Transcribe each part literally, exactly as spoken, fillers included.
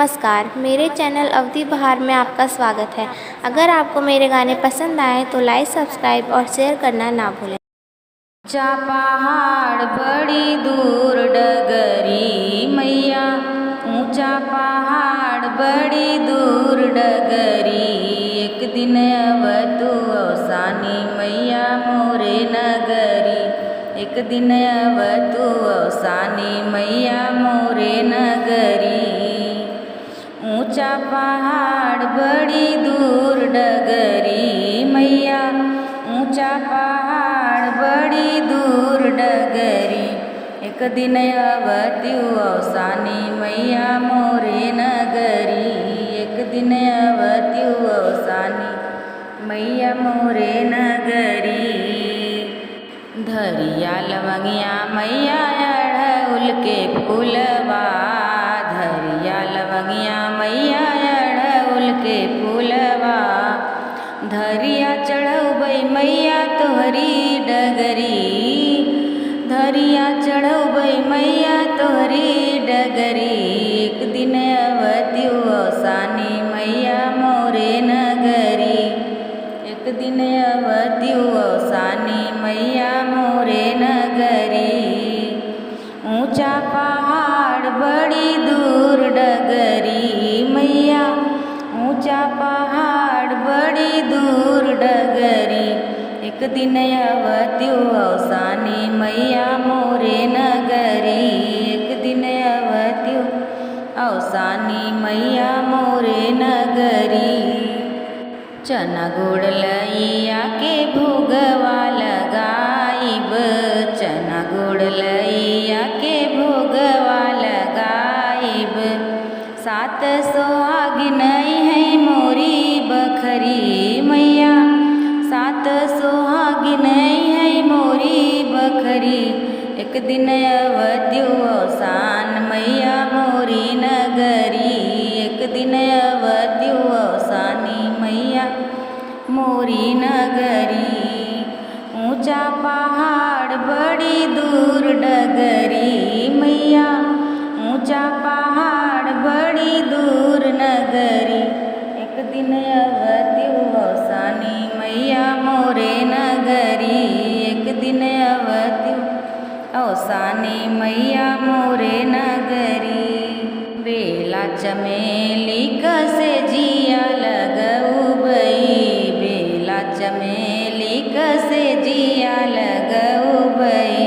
नमस्कार, मेरे चैनल अवधी बहार में आपका स्वागत है। अगर आपको मेरे गाने पसंद आए तो लाइक, सब्सक्राइब और शेयर करना ना भूलें। ऊँचा पहाड़ बड़ी दूर डगरी मैया, ऊँचा पहाड़ बड़ी दूर डगरी। एक दिन अवतु औसानी मैया मोरे नगरी, एक दिन अवतु औसानी मैया मोरे नगरी। ऊँचा पहाड़ बड़ी दूर डगरी मैया, ऊँचा पहाड़ बड़ी दूर डगरी। एक दिन अवत्यु औसानी मैया मोरे नगरी, एक दिन अवत्यु औसानी मैया मोरे नगरी। धरिया लवंगिया मैया अड़हुल के फूलवा, धरिया लवंगिया मैया अड़हुल के फूलवा। धरिया चढ़उबै मैया तोहरी डगरी, धरिया चढ़उबै मैया तोहरी डगरी। एक दिन अवत्यु औसानी मैया मोरे नगरी, एक दिन अवत्यु औसानी मैया मोरे नगरी। ऊँचा पहाड़ बड़ी दूर डगरी मैया, ऊँचा पहाड़ बड़ी दूर डगरी। एक दिन अवत्यु औसानी मैया मोरे नगरी, एक दिन अवत्यु औसानी मैया मोरे नगरी। चना गुड़ लइया के भोगवा लगाइब, चना गुड़ लइया के भोगवा लगाइब। सात सोहागिन अइहैं मोरी बखरी मैया, सात सोहागिन अइहैं मोरी बखरी। एक दिन अवत्यु औसान मैया मोरी नगरी, एक दिन अवत्यु औसानी मैया मोरी नगरी। ऊँचा पहाड़ बड़ी दूर डगरी मैया, ऊँचा पहाड़ बड़ी दूर नगरी। एक दिन अवत्यु औसानी मैया मोरे नगरी, एक दिन अवत्यु औसानी मैया मोरे नगरी। बेला चमेली क सेजिया लगउबई, बेला चमेली क सेजिया लगउबई।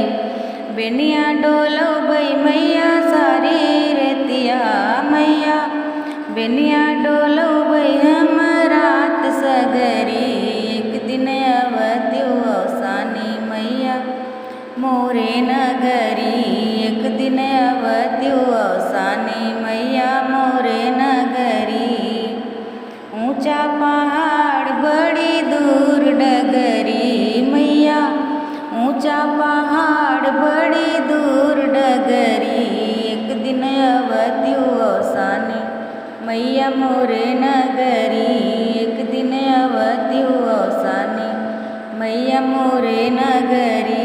बेनिया डोलउबई मैया सारी रतिया मैया, बेनिया डोलउबई हम रात सगरी। एक दिन अवत्यु औसानी मैया मोरे नगरी, एक दिन अवत्यु औसानी मैया मोरे नगरी। ऊँचा पहाड़ बड़ी दूर डगरी मैया, ऊँचा पहाड़ बड़ी दूर डगरी। एक दिन अवत्यु औसानी मैया मोरे नगरी, एक दिन अवत्यु औसानी मैया मोरे नगरी।